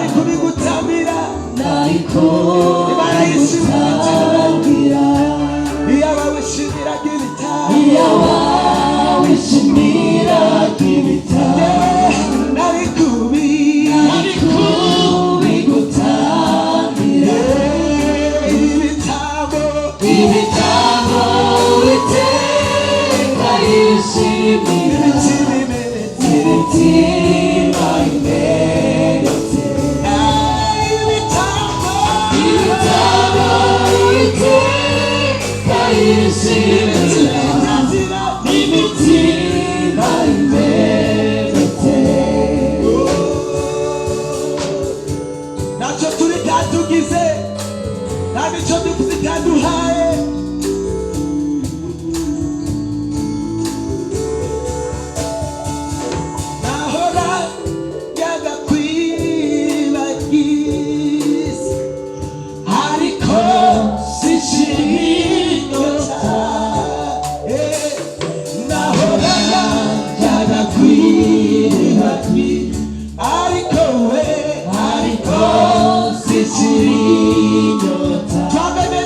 Nari kubigutambira. Nari Imana yishimira imitima. kubigutambira. Iyaba wishimiraga ibitambo. Iyaba wishimiraga ibitambo. Nari kubi Nari kubigutambira. Ibitambo. Ibitambo Uwiteka yishimira. Imitima imenetse. Imitima imenetse. Ibitambo. Ibitambo Uwiteka yishimira. Itazira. Imitima imenetse. Ntacyo turi tatugize, nta mico dufite itaduhaye. Nahora yagakwibagiza, ariko sishiminyota. Nahora yagakwibagiza, ariko we Ariko sikiri inyota. Twamenye.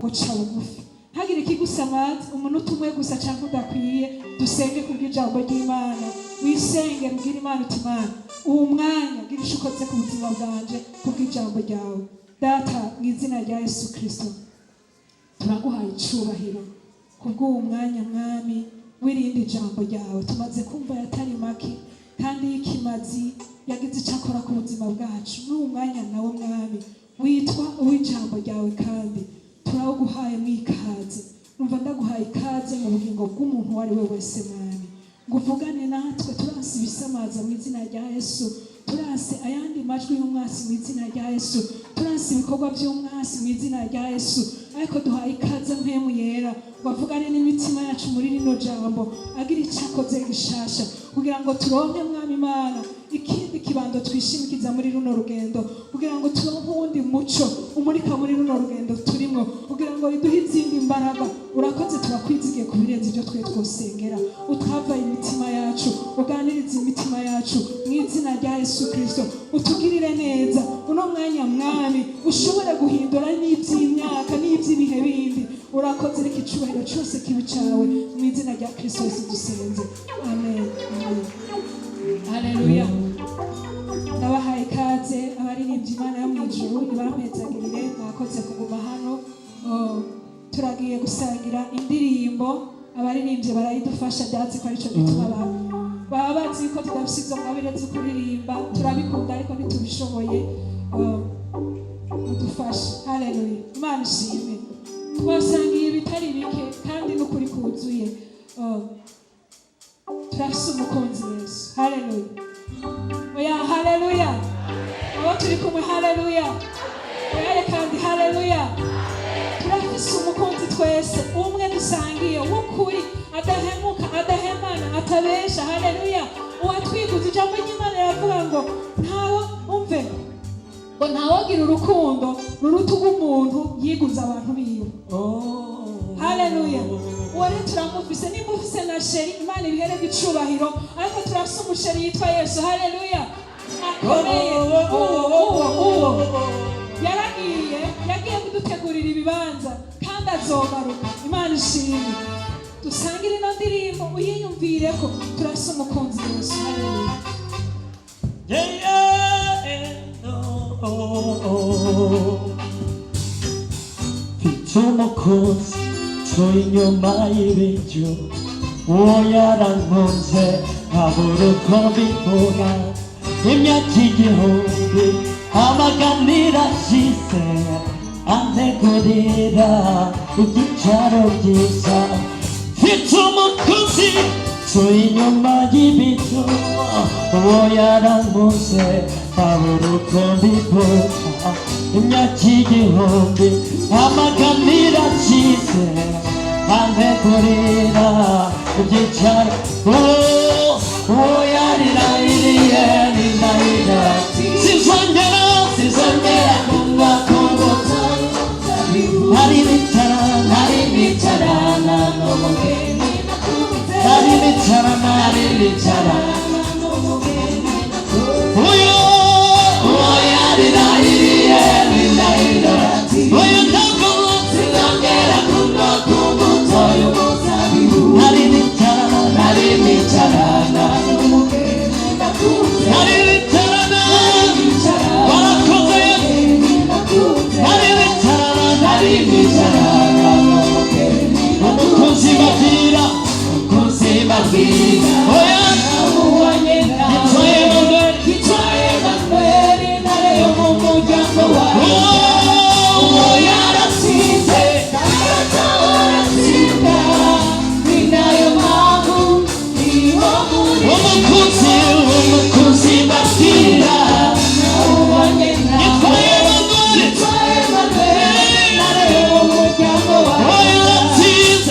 Guca bugufi, ntagire ikigusamaza umunota umwe gusa cyangwa udakwiye. Dusenge kubw'ijambo ry'Imana. Wisenge, ubwire Imana uti: "Imana, uwo mwanya gira icyo ukoze ku buzima bwanje kubw'ijambo ryawe." Data, mu izina rya Yesu Kirisito, turaguhaye icubahiro kubw'uwo mwanya, Mwami, w'irindi jambo ryawe. Tumaze kumva yatari make kandi y'ikimazi, yagize icyo akora ku buzima bwacu. N'uwo mwanya nawo, Mwami, witwa uw'ijambo ryawe, kandi turawuguhaye mu ikaze. Numva ndaguhaye ikaze mu bugingo bw'umuntu uwo ari we wese, Mwami, ngo uvugane natwe. Turanse ibisamaza mu izina rya Yesu. Turanse ayandi majwi y'umwasi mu izina rya Yesu. Turanse ibikorwa by'umwasi mu izina rya Yesu. Ariko duhaye ikaze Mpwemu Yera ngo avugane n'imitima yacu muri rino jambo, agira icyo akoze gishasha kugira ngo turonke, Mwami Imana, ikindi kibando twishimikiza muri runo rugendo, kugira ngo turonke uwundi muco umurika muri runo rugendo turimo, kugira ngo biduhe izindi mbaraga. Urakoze, turakwizigiye ku birenze ibyo twe twosengera. Utavaye imitima yacu, uganirize imitima yacu mu izina rya Yesu Kirisito. Utugirire neza uno mwanya, Mwami, ushobore guhindura n'iby'imyaka n'iby'ibihe bindi. Urakoze, reka icubahiro cyose kibi cyawe. Mu izina rya Kirisito Yesu dusenze, amen, amen. Haleluya. Ndabahaye ikaze abaririmbyi. Imana yo mu ijuru ibampezagirire. Mwakoze kuguma hano. Oh, turagiye gusangira indirimbo. Abaririmbyi barayidufasha. Byatsi ko aricyo gituma baba bazi ko tudafite izo ngabire zo kuririmba. Turabikunda ariko ntitubishoboye. Oh, mudufashe. Haleluya, Imana ishimwe. Twasangiye ibitari bike kandi n'ukuri kuzuye. Oh, turafise umukunzi Yesu. Haleluya! Oya, haleluya! Abo turi kumwe, haleluya! Oya kandi haleluya! Turafise umukunzi twese umwe dusangiye w'ukuri, adahemuka, adahemana, atabesha. Haleluya! Uwatwiguze. Ijambo ry'Imana riravuga ngo ntawe, umve, ngo ntawogira urukundo ruruta urw'umuntu yiguze abantu biwe. Haleluya! Uwo rero turamufise. Nimba ufise na chéri, Imana ibihererwe icubahiro, ariko turafise umuchéri yitwa Yesu. Haleluya! Akomeye uwo, uwo, uwo yaragiye, yagiye kudutegurira ibibanza kandi azogaruka. Imana ishimwe. Dusangire ino ndirimbo, uyiyumvire ko turafise umukunzi Yesu. Haleluya. Yeah, oh. Mfite umukunzi turi inyuma y'ibiryo, uwo yarankunze nkabura uko mbivuga. Imyaka 1000 amaganira ashize, antegurira ibyicaro byiza. Mfite umukunzi turi inyuma y'ibiryo, uwo yarankunze nkabura uko mbivuga. Imyaka 1000 amaganira ashize, antegurira ibyicaro. Uwo yarirahiriye nindahira, sinzongera, sinzongera kunywa ku mbuto. Hari bicara, hari bicarana n'umugeni, hari bicarana, hari bicarana uyu, uwo yarirahiriye nindahira. Uyu ntabwo sinzongera kunywa ku mbuto y'umuzabibu. Hari bicarana, hari bicarana n'umugeni, hari bicarana. Warakoze. Hari bicarana, hari bicarana n'umugeni. Umukunzi babwira, umukunzi babwira, oya, yitwa Emmanuel, intare yo mu muryango wawe. Uwo yaratsinze, aratsinda, ni nayo mpamvu niho muri. Umukunzi, umukunzi babwira, yitwa Emmanuel, intare yo mu muryango wawe. Uwo yaratsinze.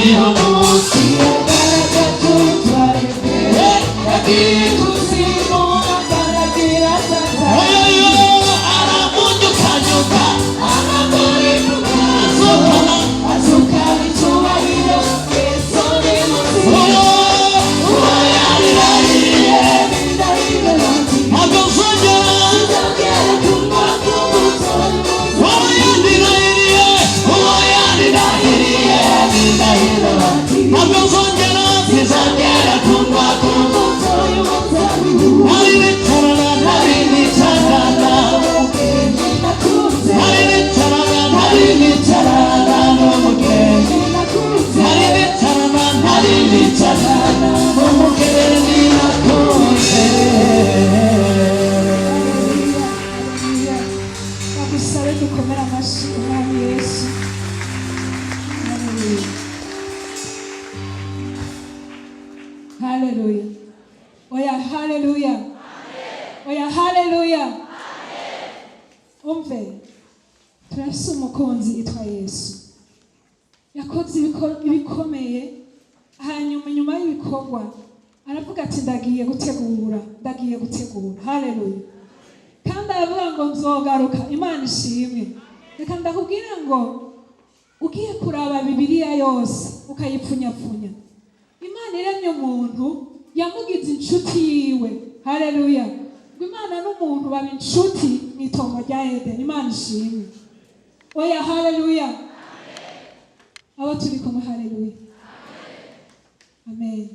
Hariho umunsi Yagaragaje ubutware bwe. Yagiye ikuzimu akaragira Satani. Oyoyo aramunyukanyuka. Aramurimuka. Azukana. Azukana icyubahiro. Yesu ni muzima. Oyo uwo yarirahiriye. Indahiro yanjye. Ntabwo nzongera. Sinzongera kunywa ku mbuto y'umuzabibu. Uwo yarirahiriye, uwo yarirahiriye Indahiro yanjye. ntabwo nzongera, sinzongera kunywa ku Imbuto y'umuzabibu. Nari nicarana, nari nicarana, Umugenzi nakunze. nari nicarana, nari nicarana n'umugenzi. Nakunze. Nari nicarana, nari nicarana n'umugenzi nakunze. Haleluya. Bagusabe dukomere amashyi Umwami Yesu. Haleluya. Haleluya. Oya haleluya. Oya haleluya. Umve. Turafise umukunzi yitwa Yesu. Yakoze ibikomeye, hanyuma nyuma y'ibikorwa aravuga ati ndagiye gutegura, ndagiye gutegura. Haleluya. Kandi aravuga ngo nzogaruka. Imana ishimwe. Reka ndakubwira ngo ugiye kuraba Bibiliya yose ukayipfunyapfunya, Imana iremye umuntu yamugize inshuti yiwe. Haleluya. Ngo Imana n'umuntu baba inshuti mu itongo rya Edeni. Imana ishimwe. Oya haleluya. Abo turi kumwe, haleluya, amen.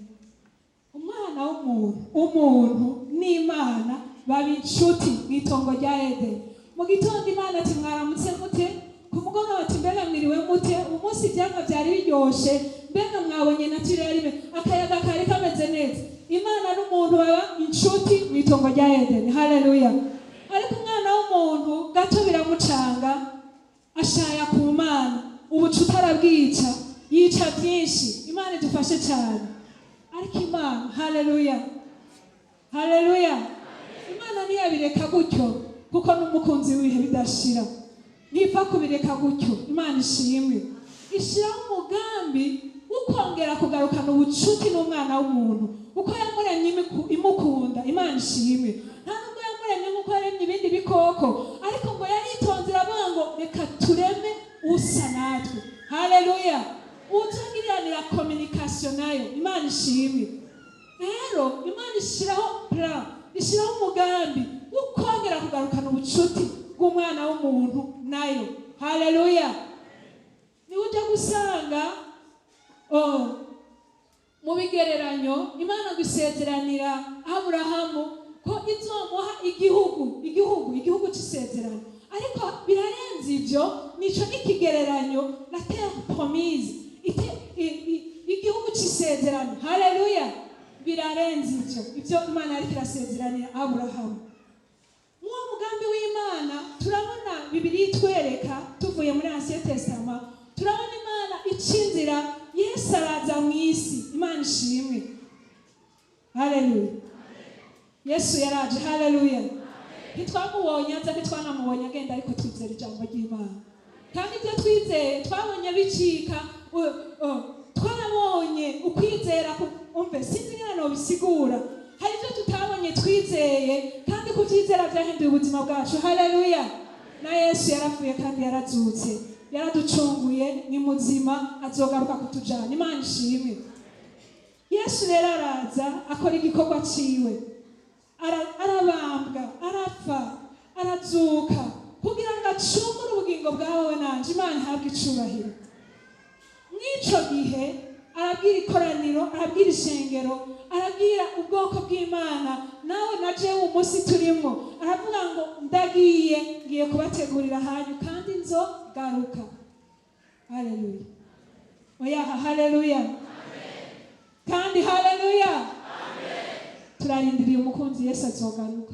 Umwana w'umuntu, umuntu n'Imana baba inshuti mu itongo rya Edeni. Mu gitondo Imana ati mwaramutse mute, ku mugoroba ati mbega mwiriwe mute, umunsi ibyamwa byari biryoshe, mbega mwabonye naturelle, akayaga kari kameze neza. Imana n'umuntu baba inshuti mu itongo rya Edeni. Haleluya. Ariko umwana w'umuntu gato biramucanga, ashaya ku Mana, ubucuti arabwica, yica byinshi. Imana idufashe cyane. Ariko Imana, haleluya, haleluya, Imana ntiyabireka gutyo, kuko n'umukunzi w'ibihe bidashira ntipfa kubireka gutyo. Imana ishimwe. Ishyiraho umugambi wo kongera kugarukana ubucuti n'umwana w'umuntu uko yamuremye imukunda. Imana ishimwe. Nta nubwo yamuremye nk'uko yaremye ibindi bikoko, ariko ngo yaritonze iravuga ngo reka tureme usa natwe. Haleluya. Utagiriranira communication nayo. Imana ishimwe. Rero Imana ishyiraho plan, ishyiraho umugambi wo kongera kugarukana ubucuti bw'umwana w'umuntu nayo. Haleluya. Niwe ujya gusanga, oh, mu bigereranyo Imana gusezeranira Aburahamu ko izomuha igihugu, igihugu, igihugu cy'isezerano. Ariko birarenze ibyo, nico n'ikigereranyo, la terre promise, igihugu cy'isezerano. Haleluya. Birarenze ibyo, ibyo Imana yariko irasezeranira Aburahamu. Mw'uwo mugambi w'Imana turabona Bibiliya itwereka, tuvuye muri Ancien Testament, turabona Imana ica inzira, Yesu araza mu isi. Imana ishimwe. Haleluya. Yesu yaraje. Haleluya. Ntitwamubonye aza, ntitwanamubonye agenda, ariko twizera ijambo ry'Imana. Kandi ibyo twizeye twabonye bicika, twarabonye ukwizera umve, sinzi ingene nobisigura. Hari ibyo tutabonye twizeye, kandi kubyizera byahinduye ubuzima bwacu. Haleluya. Na Yesu yarapfuye kandi yarazutse, yaraducunguye, ni muzima, azogaruka kutujana. Imana ishimwe. Yesu rero araza akora igikorwa ciwe. Arabambwa, arapfa, arazuka kugira ngo acungure ubugingo bwawe nanje. Imana ihabwe icubahiro. Mw'ico gihe arabwira ikoraniro, arabwira ishengero, arabwira ubwoko bw'Imana, nawe na jewe umunsi turimo, aravuga ngo ndagiye, ngiye kubategurira ahanyu kandi nzogaruka. Haleluya. Oya haleluya. Kandi haleluya. Turarindiriye umukunzi Yesu azogaruka.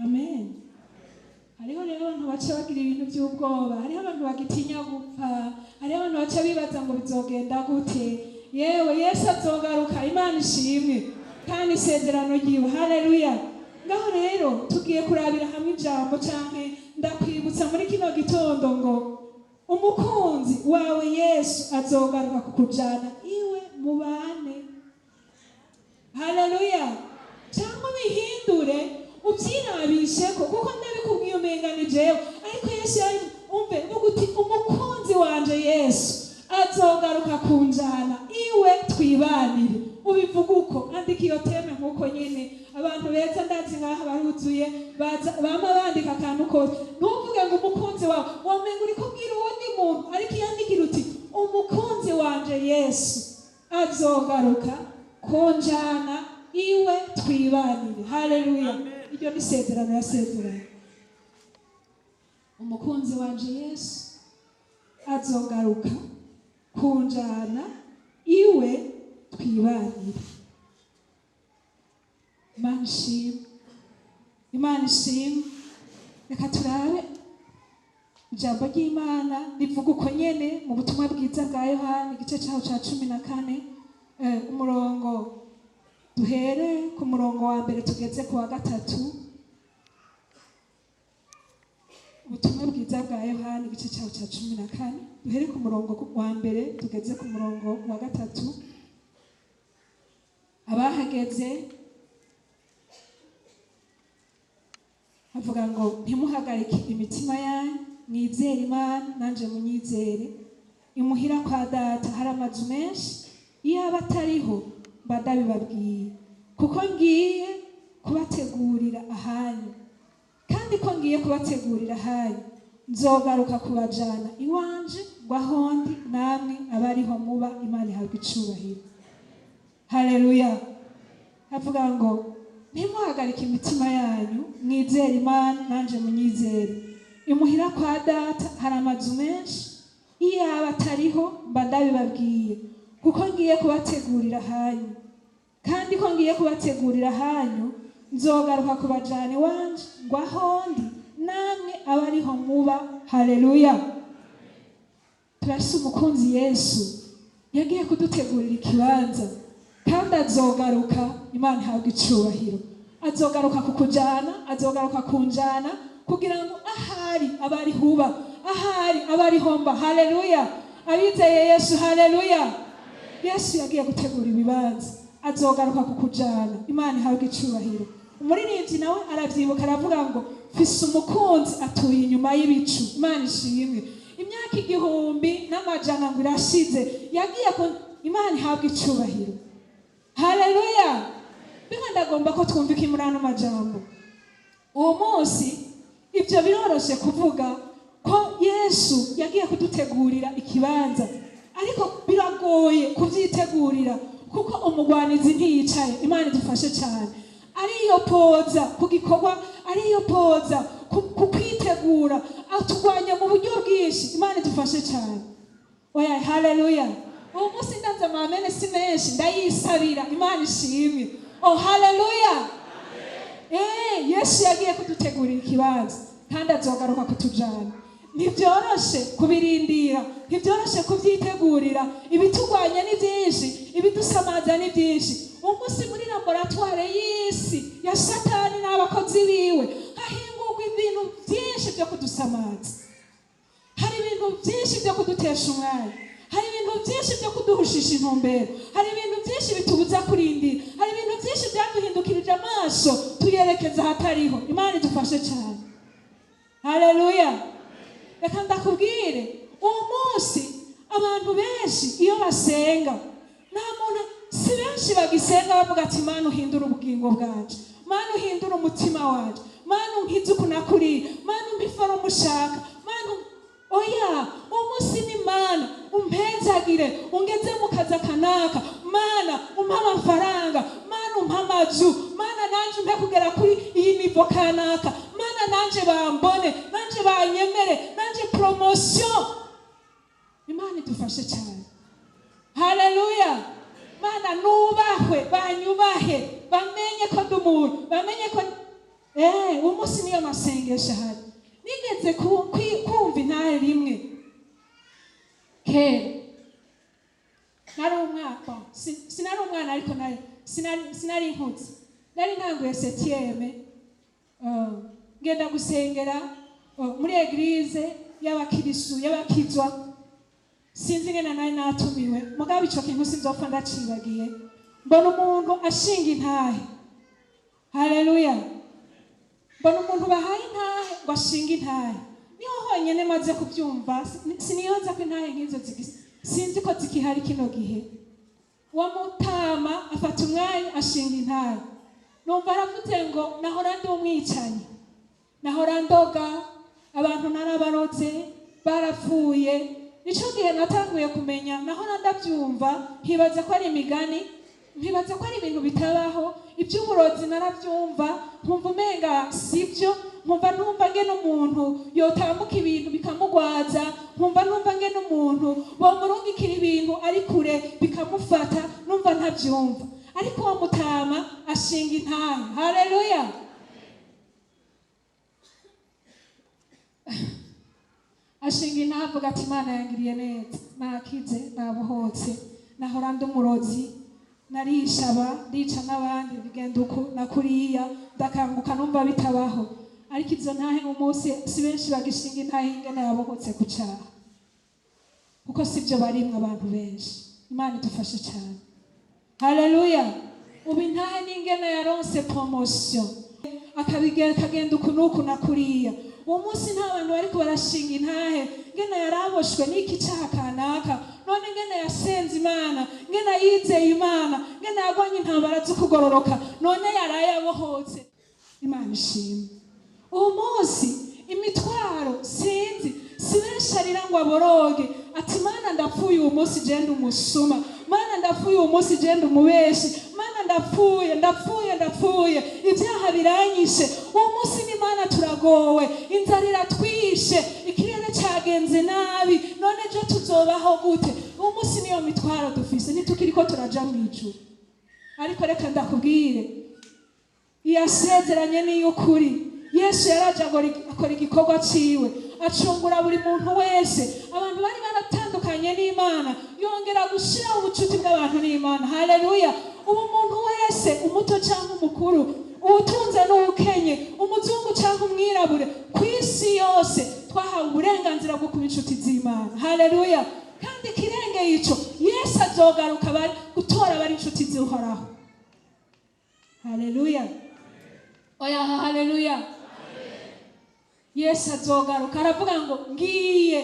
Amen. Hariho rero abantu baca bagira ibintu by'ubwoba, hariho abantu bagitinya gupfa, hariho abantu baca bibaza ngo bizogenda gute. Yewe, Yesu azogaruka. Imana ishimwe kandi isezerano ryiwe. Haleluya. Ngaho rero tugiye kurabira hamwe ijambo, canke ndakwibutsa muri kino gitondo ngo Umukunzi wawe Yesu azogaruka kukujana iwe mubane. Haleluya! Cyangwa ubihindure, ubyirabisheko, kuko ndabikubwiye umenga ni jewe, ariko Yesu yari umve vuga uti: "Umukunzi wanje Yesu azogaruka kunjana iwe twibanire." Ubivuga uko, andika iyo thème nk'uko nyine. Abantu beza ndazi ngaha baruzuye, baza bama bandika akantu kose. Ntuvuge ngo umukunzi wawe, wamenga uri kubwira uwundi muntu, ariko iyandikira uti: "Umukunzi wanje Yesu azogaruka kunjana iwe twibanire." Haleluya! Iryo ni isezerano yasezeranye. Umukunzi wanje Yesu azogaruka kunjana iwe twibanire. Imana ishimwe, Imana ishimwe. Reka turabe ijambo ry'Imana rivuga uko nyene mu Butumwa Bwiza bwa Yohani, igice cyaho cya 14, umurongo, duhere ku murongo wa mbere tugeze ku wa gatatu. Ubutumwa Bwiza bwa Yohani, igice cyaho cya 14, duhere ku murongo wa mbere tugeze ku murongo wa gatatu. Abahageze, avuga ngo: "Ntimuhagarike imitima yanyu, mwizere Imana, nanje munyizere. Imuhira kwa Data hari amazu menshi; iyo aba atariho mba ndabibabwiye, kuko ngiye kubategurira ahanyu. Kandi ko ngiye kubategurira ahanyu, nzogaruka kubajana iwanje, ngo ahondi namwe abariho muba." Imana ihabwa icubahiro. Haleluya! Avuga ngo: "Ntimuhagarike imitima yanyu, mwizere Imana, nanje munyizere. Imuhira kwa Data hari amazu menshi; iyo aba atariho mba ndabibabwiye, kuko ngiye kubategurira ahanyu. Kandi ko ngiye kubategurira ahanyu, nzogaruka kubajana iwanje, ngo ahondi namwe abariho muba." Haleluya! Turafise umukunzi Yesu yagiye kudutegurira ikibanza, kandi azogaruka. Imana ihabwa icubahiro. Azogaruka kukujana, azogaruka kunjana, kugira ngo ahari abari huba, ahari abari homba. Haleluya! Abizeye Yesu, haleluya! Yesu yagiye gutegura ibibanza, azogaruka kukujana. Imana ihabwa icubahiro. Umuririmbyi nawe arabyibuka, aravuga ngo: "Mfise umukunzi atuye inyuma y'ibicu." Imana ishimwe. Imyaka 1100 ngo irashize yagiye ku. Imana ihabwa icubahiro. Haleluya! Mbega ndagomba ko twumva iki muri ano majambo uwo munsi? Ibyo biroroshe kuvuga ko Yesu yagiye kudutegurira ikibanza, ariko biragoye kubyitegurira, kuko umugwanizi ntiyicaye. Imana idufashe cyane. Ariyo poza ku gikorwa, ariyo poza ku kwitegura, atugwanya mu buryo bwinshi. Imana idufashe cyane. Oya, haleluya! Uwo munsi ndanze amamene si menshi, ndayisabira. Imana ishimwe. Oh, haleluya! Yesu yagiye kudutegurira ikibanza, kandi azogaruka kutujana. Ntibyoroshe kubirindira, ntibyoroshe kubyitegurira. Ibitugwanya ni byinshi, ibidusamaza ni byinshi. Umunsi muri laboratoire y'isi ya Satani n'abakozi biwe hahingurwa ibintu byinshi byo kudusamaza. Hari ibintu byinshi byo kudutesha umwanya, hari ibintu byinshi byo kuduhushisha intumbero, hari ibintu byinshi bitubuza kurindira, hari ibintu byinshi byaduhindukirije amaso tuyerekeza ahatariho. Imana idufashe cyane. Haleluya! Reka ndakubwire, uwo munsi abantu benshi iyo basenga, nta muntu, si benshi bagisenga bavuga ati: "Mana, uhindure ubugingo bwanje, Mana, uhindure umutima wanje, Mana, unkize uku nakuriye, Mana, umpe iforme ushaka, Mana." Oya, uwo munsi ni: "Mana, umpezagire, ungeze mu kazi akanaka, Mana, umpe amafaranga, Mana, umpe amazu, Mana, nanje umpe kugera kuri iyi niveau kanaka, Mana, nanje bambone, nanje banyemere, nanje promotion." Imana idufashe cyane. Haleluya! Mana, nubahwe, banyubahe, bamenye ko ndi umuntu, bamenye ko umunsi niyo masengesho ahari. Nigeze kumva intahe rimwe kera, nari umwana, sinari umwana, ariko nari sinari nkuze, nari ntanguye septième, ngenda gusengera muri église. y'abakirisu, y'abakizwa. Sinzi ingene nari natumiwe, mugabo ico kintu sinzopfa ndacibagiye. Mbona umuntu ashinga intahe. Haleluya! Mbona umuntu bahaye intahe ngo ashinge intahe. Niho honyine maze kubyumva. Siniyoza ko intahe nk'izo sinzi ko zikihari kino gihe. Uwo mutama afata umwanya ashinga intahe. Numva aravuze ngo: "Nahora ndi umwicanyi, nahora ndoga abantu, narabarotse barapfuye." Nico gihe natanguye kumenya. Nahora ndabyumva nkibaza ko ari imigani, nkibaza ko ari ibintu bitabaho. Iby'uburozi narabyumva nkumva umenga sibyo, nkumva ntumva ngene umuntu yotambuka ibintu bikamugwaza, nkumva ntumva ngene umuntu bomurungikira ibintu ari kure bikamufata, numva ntabyumva. Ariko uwo mutama ashinga intahe. Haleluya! Ashinga intahe, avuga ati: "Imana yangiriye neza, nakize, nabohotse. Nahora ndi umurozi, narishaba, ndica n'abandi, bigenda uku na kuriya." Ndakanguka numva bitabaho. Ariko izo ntahe umunsi si benshi bagishinga intahe ingene yabohotse ku caha, kuko sibyo barimwe abantu benshi. Imana idufashe cyane. Haleluya! Ubu intahe n'ingene yaronse promotion, akagenda uku n'uku na kuriya. Uwo munsi nta bantu bariko barashinga intahe ngene yaraboshwe n'iki caha kanaka, none ngene yasenze Imana, ngene yizeye Imana, ngene yagwanye intambara zo kugororoka, none yarayabohotse. Imana ishimwe. Uwo munsi imitwaro sinzi, si benshi arira ngo aboroge ati: "Mana, ndapfuye, uwo munsi genda umusuma. Mana, ndapfuye, uwo munsi genda umubeshi. Mana, ndapfuye, ndapfuye, ndapfuye, ibyaha biranyishe. Uwo munsi ni Mana turagowe, inzara iratwishe, ikirere cyagenze nabi, none ejo tuzobaho gute?" Uwo munsi niyo mitwaro dufise, ntitukiriko turaja mu ijuru. Ariko reka ndakubwire, iyasezeranye n'iy'ukuri. Yesu yaraje akora igikorwa ciwe, acungura buri muntu wese. Abantu bari baratandukanye n'Imana, yongera gushiraho ubucuti bw'abantu n'Imana. Haleluya! Ubu umuntu wese, umuto cyangwa umukuru, uwutunze n'uwukenye, umuzungu cyangwa umwirabure, ku isi yose twahawe uburenganzira bwo kuba inshuti z'Imana. Haleluya! Kandi ikirengeye ico, Yesu azogaruka bari gutora abari inshuti z'Uhoraho. Haleluya! Oya, haleluya! Yesu azogaruka. Aravuga ngo: "Ngiye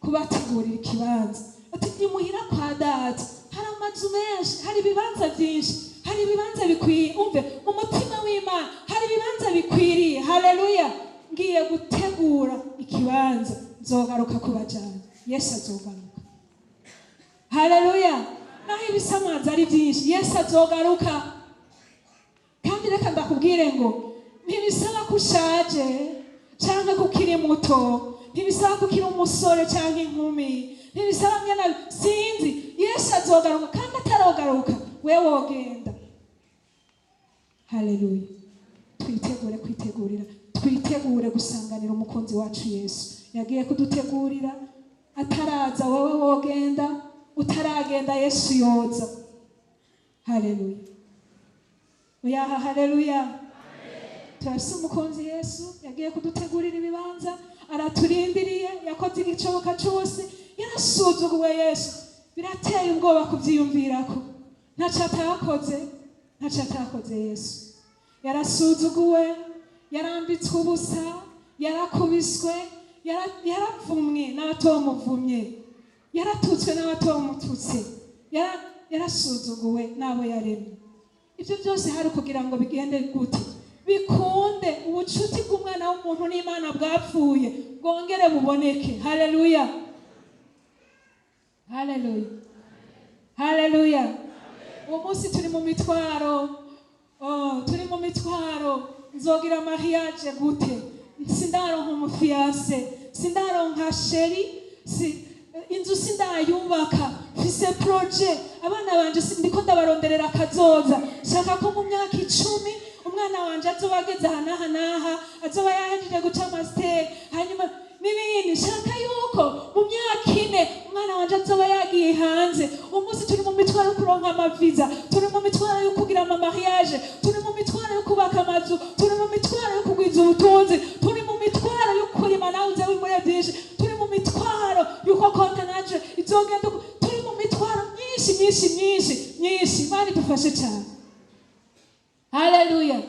kubategurira ikibanza." Ati: "Imuhira kwa Data hari amazu menshi, hari ibibanza byinshi, hari ibibanza bikwiye." Umve, mu mutima w'Imana hari ibibanza bikwiriye. Haleluya! "Ngiye gutegura ikibanza, nzogaruka kubajyana." Yesu azogaruka. Haleluya! Naho ibisamaza ari byinshi, Yesu azogaruka. Kandi reka ndakubwire ngo ntibisaba ko ushaje cyangwa ko ukiri muto, ntibisaba ko ukiri umusore cyangwa inkumi, ntibisaba ngena sinzi. Yesu azogaruka, kandi atarogaruka we wogenda. Haleluya! Twitegure kwitegurira, twitegure gusanganira umukunzi wacu Yesu yagiye kudutegurira. Ataraza wowe wogenda, utaragenda Yesu yoza. Haleluya! Oyaha, haleluya! Turafise umukunzi Yesu yagiye kudutegurira ibibanza, araturindiriye, yakoze igishoboka cyose. Yarasuzuguwe Yesu, birateye ubwoba kubyiyumvirako. Ntacyo atakoze, ntacyo atakoze Yesu. Yarasuzuguwe, yarambitswe ubusa, yarakubiswe, yaravumwe n'abatomuvumye, yaratutswe n'abatomututse, yarasuzuguwe n'abo yaremye. Ibyo byose hari kugira ngo bigende gute? Bikunde ubucuti bw'umwana w'umuntu n'Imana bwapfuye bwongere buboneke. Haleluya, haleluya, haleluya! Uwo munsi turi mu mitwaro. Oh, turi mu mitwaro. Nzogira mariage gute? Sindaronka umu fiancé, sindaronka chéri, inzu sindayubaka, mfise projet, abana banje ndiko ndabaronderera akazoza. Shaka ko mu myaka 10 umwana wanje azoba ageze aha n'aha n'aha, azoba yahejeje guca master, hanyuma n'ibindi. Shaka yuko mu myaka 4 umwana wanje azoba yagiye hanze. Umunsi turi mu mitwaro yo kuronka amaviza, turi mu mitwaro yo kugira ama mariage, turi mu mitwaro yo kubaka amazu, turi mu mitwaro yo kugwiza ubutunzi, turi mu mitwaro yo kurima nawe uze wimure byinshi. Turi Kuko konte nanje izogenda uku. Turi mu mitwaro myinshi, myinshi, myinshi, myinshi. Imana idufashe cyane. Haleluya.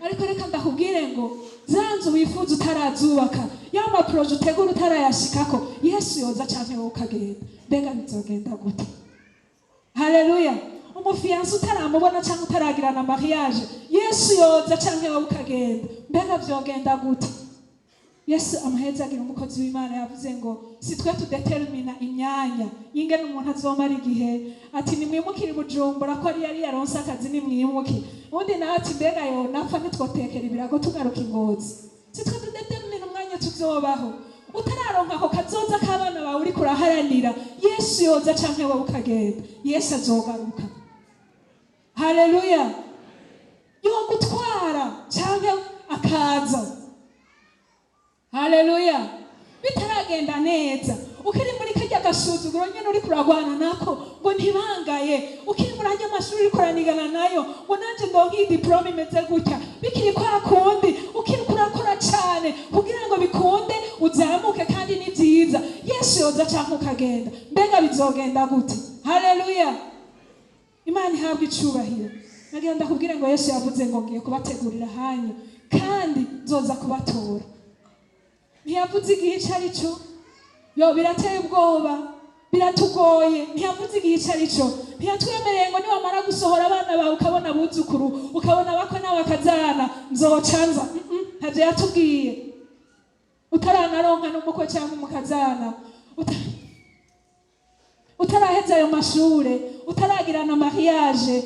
Ariko reka ndakubwire ngo za nzu wifuza utarazubaka, ya ma projets utegura utarayashikako, Yesu yoza canke wowe ukagenda, mbega bizogenda gute? Haleluya. Umu fiancé utaramubona cyangwa utaragirana mariage, Yesu yoza canke wowe ukagenda, mbega vyogenda gute? Yesu amuhezagira. Umukozi w'Imana yavuze ngo si twe tudetermina imyanya y'ingene umuntu azomara igihe. Ati: "Nimwimukire i Bujumbura ko ari yari yaronse akazi, nimwimuke." Undi nawe ati: "Mbega yo napfa ntitwotekera ibirago tugaruka i Ngozi?" Si twe tudetermina umwanya tuzobaho. Utararonka ako kazoza k'abana bawe uriko uraharanira, Yesu yoza canke wowe ukagenda, Yesu azogaruka. Haleluya. Yogutwara canke akaza. Haleluya. Bitaragenda neza, ukiri muri karya gasuzuguro nyene uriko uragwana nako ngo ntibangaye, ukiri muri arya mashuri uriko uranigana nayo ngo nanje ndonke iyi diplôme imeze gutya, bikiri kwa kundi, ukiriko urakora cane kugira ngo bikunde uzamuke, kandi ni vyiza, Yesu yoza canke ukagenda, mbega bizogenda gute? Haleluya. Imana ihabwa icubahiro. Nagira ndakubwire ngo Yesu yavuze ngo: "Ngiye kubategurira hanyu kandi nzoza kubatora." Ntiyavuze igihe icyo ari cyo. Yo, birateye ubwoba, biratugoye. Ntiyavuze igihe icyo ari cyo. Ntiyatwemereye ngo niwamara gusohora abana bawe, ukabona abuzukuru, ukabona abakwe n'abakazana, nzocanza. Ntabyo yatubwiye. Utaranaronka n'umukwe cyangwa umukazana, utaraheza ayo mashure, utaragirana mariage,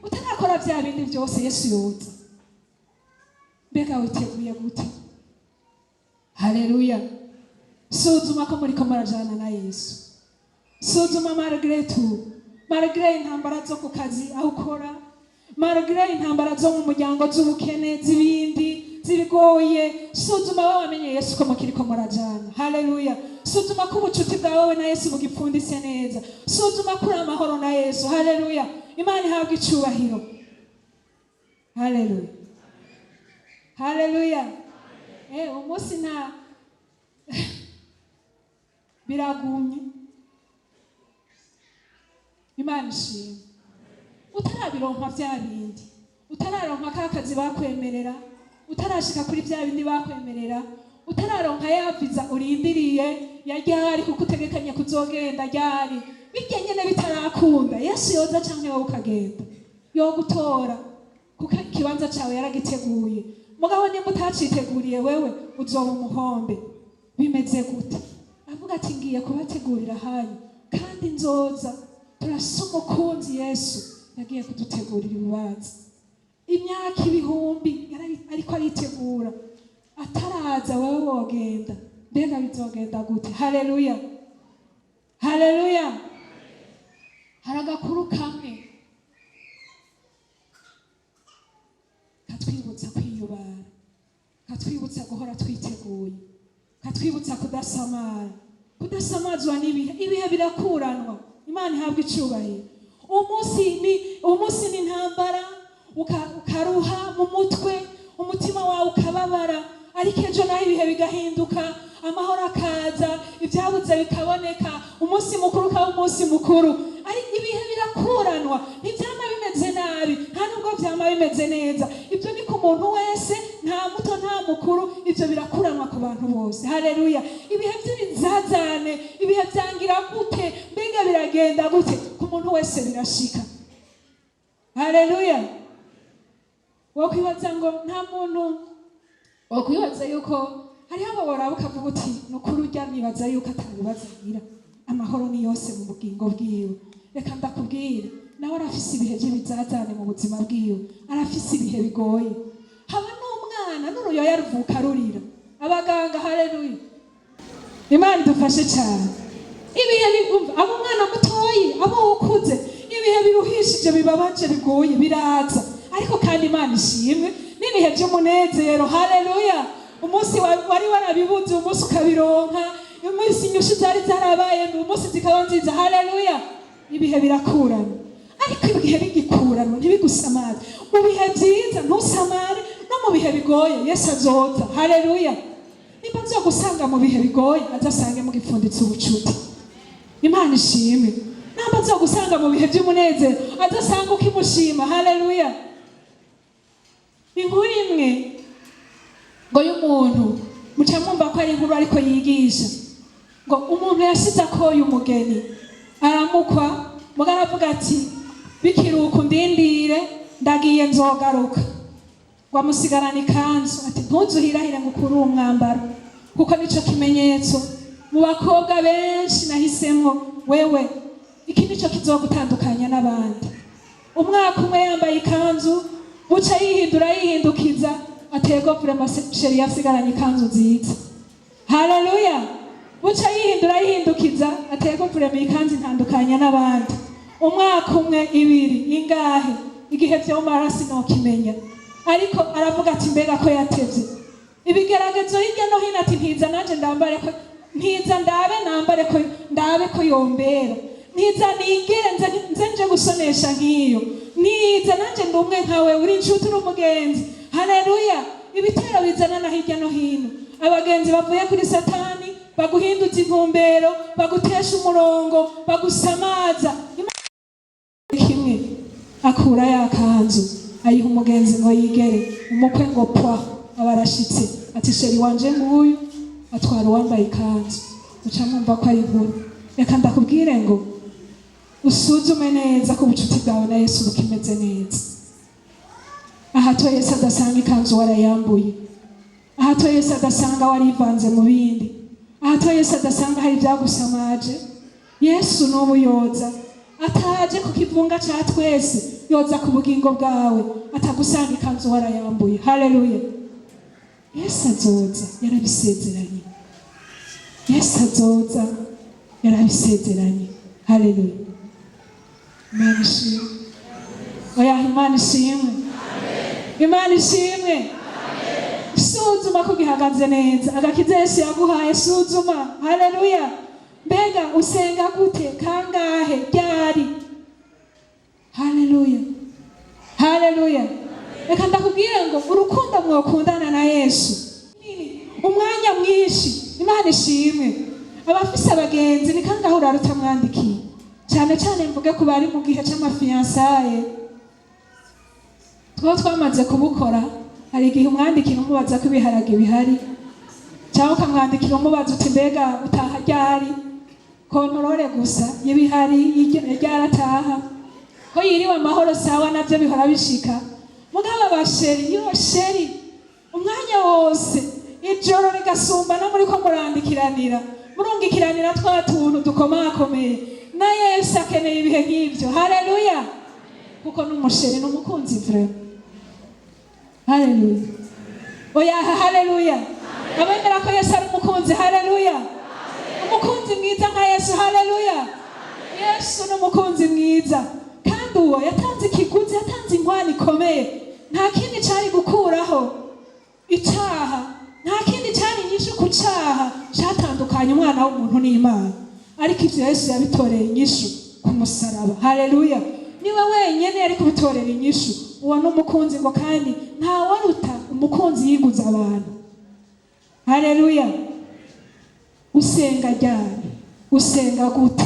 utarakora bya bindi byose, Yesu yoza, mbega witeguye gute? Haleluya. Suzuma ko muriko murajana na Yesu. Suzuma malgré tout, malgré intambara zo ku kazi aho ukora, malgré intambara zo mu muryango, z'ubukene, z'ibindi z'ibigoye. Suzuma wowe wamenye Yesu ko mukiriko murajana. Haleluya. Suzuma ko ubucuti bwawe na Yesu bugipfunditse neza. Suzuma ko uri amahoro na Yesu. Haleluya. Imana ihabwa icubahiro. Haleluya, haleluya. Umunsi nta biragumye. Imana ishimwe. Utarabironka bya bindi, utararonka ka kazi bakwemerera, utarashika kuri bya bindi bakwemerera, utararonka ya visa urindiriye ya ryari kuko utegekanye kuzogenda ryari, bijya nyene bitarakunda, Yesu yoza canke wowe ukagenda, yogutora kuko ikibanza cawe yaragiteguye. Mugabo nimba utaciteguriye, wewe uzoba umuhombe. Bimeze gute? Avuga ati: "Ngiye kubategurira hanyu kandi nzoza." Turasa umukunzi. Yesu yagiye kudutegurira ibibanza imyaka ibihumbi, ariko aritegura. Ataraza, wowe wogenda, mbega bizogenda gute? Haleluya, haleluya. Hari agakuru kamwe katwibutsa kwiyubara, katwibutsa guhora twiteguye, katwibutsa kudasamara, kudasamazwa n'ibihe. Ibihe birakuranwa. Imana ihabwa icubahiro. Umunsi ni intambara, ukaruha mu mutwe, umutima wawe ukababara, ariko ejo naho ibihe bigahinduka, amahoro akaza, ibyabuze bikaboneka, umunsi mukuru ukaba umunsi mukuru. Ariko ibihe birakuranwa. Ntibyama bimeze nabi, nta nubwo byama bimeze neza. Ibyo ni ku muntu wese, nta muto nta mukuru, ibyo birakuranwa ku bantu bose. Haleluya. Ibihe by'ibizazane, ibihe byangira gute, mbega biragenda gute, ku muntu wese birashika. Haleluya. Wokwibaza ngo nta muntu, wokwibaza yuko hariho abo woraba ukavuga uti: "Ni ukuri urya nibaza yuko atabibazo agira, amahoro ni yose mu bugingo bwiwe." Reka ndakubwire, nawe arafise ibihe by'ibizazane mu buzima bwiwe, arafise ibihe bigoye. Haba n'umwana n'uruyoya ruvuka rurira abaganga. Haleluya. Imana idufashe cyane. Ibihe umva, abo umwana mutoyi, abo ukuze, ibihe biruhishije, bibabaje, bigoye biraza. Ariko kandi Imana ishimwe n'ibihe by'umunezero. Haleluya. Umunsi wari warabibuze, umunsi ukabironka. Umunsi inyishu zari zarabaye mbi, umunsi zikaba nziza. Haleluya. Ibihe birakurana, ariko ibihe bigikuranwa ntibigusamaze. Mu bihe byiza ntusamare, no mu bihe bigoye Yesu azoza. Haleluya. Nimba nzogusanga mu bihe bigoye, azasange mugipfunditse ubucuti. Imana ishimwe. Namba nzogusanga mu bihe by'umunezero, azasanga ukimushima. Haleluya. Inkuru imwe ngo y'umuntu, muca mwumva ko ari inkuru ariko yigisha, ngo umuntu yashize akoye umugeni aramukwa, muga aravuga ati: "Bikiruka undindire, ndagiye, nzogaruka." Ngo amusigarana ikanzu, ati: "Ntuzuhirahire ngo ukure uwo mwambaro, kuko nico kimenyetso mu bakobwa benshi nahisemwo wewe, iki nico kizogutandukanya n'abandi." Umwaka umwe yambaye ikanzu, buca yihindura, yihindukiza, atego vraiment, chéri yasigaranye ikanzu nziza. Haleluya. Buca yihindura, yihindukiza, atego vraiment, ikanzu intandukanya n'abandi. Umwaka umwe, ibiri, ingahe, igihe vyomara sinokimenya, ariko aravuga ati: "Mbega ko yatevye?" Ibigeragezo hirya no hino, ati: "Ntiza nanje ndambare ko, ntiza ndabe nambare ko, ndabe ko yombera, ntiza nigere nze, nze nje gusonesha nk'iyo, ntiza nanje ndi umwe nkawe, uri inshuti, uri umugenzi." Haleluya. Ibitero bizana na hirya no hino, abagenzi bavuye kuri Satani baguhinduza intumbero, bagutesha umurongo, bagusamaza. Kimwe akura ya kanzu, ayiha umugenzi ngo yigere. Umukwe ngo pwa, aba arashitse, ati: "Chéri wanje nguyu." Atwara uwambaye ikanzu. Uca mwumva ko ari inkuru. Reka ndakubwire ngo usuzume neza ko ubucuti bwawe na Yesu bukimeze neza. Ahato Yesu adasanga ikanzu warayambuye, ahato Yesu adasanga warivanze mu bindi, ahato Yesu adasanga hari ibyagusamaje. Yesu n'ubu yoza, ataje ku kivunga ca twese, yoza ku bugingo bwawe, atagusanga ikanzu warayambuye. Haleluya. Yesu azoza, yarabisezeranye. Yesu azoza, yarabisezeranye. Haleluya. Imana ishimwe. Oya, Imana ishimwe, Imana ishimwe. Suzuma ko gihagaze neza agakiza Yesu yaguhaye. Suzuma. Haleluya. Mbega usenga gute? Kangahe? Ryari? Haleluya, haleluya. Reka ndakubwire ngo urukundo mwokundana na Yesu nini, umwanya mwinshi. Imana ishimwe. Abafise abagenzi, ni kangahe urara utamwandikiye? Cyane cyane mvuge ku bari mu gihe c'ama fiançailles. Two twamaze kubukora. Hari igihe umwandikira umubaza ko ibiharage bihari, cyangwa ukamwandikira umubaza uti: "Mbega utaha ryari?" Contrôle gusa y'ibihari, ryarataha, ko yiriwe amahoro. Sawa, nabyo bihora bishika. Mugabo aba chéri yo, chéri, umwanya wose, ijoro rigasumba, no muri ko murandikiranira, murungikiranira twa tuntu dukomakomeye. Na Yesu akeneye ibihe nk'ibyo. Haleluya. Kuko n'umu chéri n'umukunzi vraiment. Haleluya. Oya, haleluya. Abemera ko Yesu ari umukunzi, haleluya. Umukunzi mwiza nka Yesu, haleluya. Yesu ni umukunzi mwiza, kandi uwo yatanze ikiguzi, yatanze inkwano ikomeye. Nta kindi cyari gukuraho icaha, nta kindi cyari inyishu ku caha cyatandukanye umwana w'umuntu n'Imana, ariko ibyo Yesu yabitoreye inyishu ku musaraba. Haleluya. Niwe wenyine yari kubitorera inyishu. Uwo ni umukunzi. Ngo kandi ntawaruta umukunzi yiguze abantu. Haleluya. Usenga ryari? Usenga gute?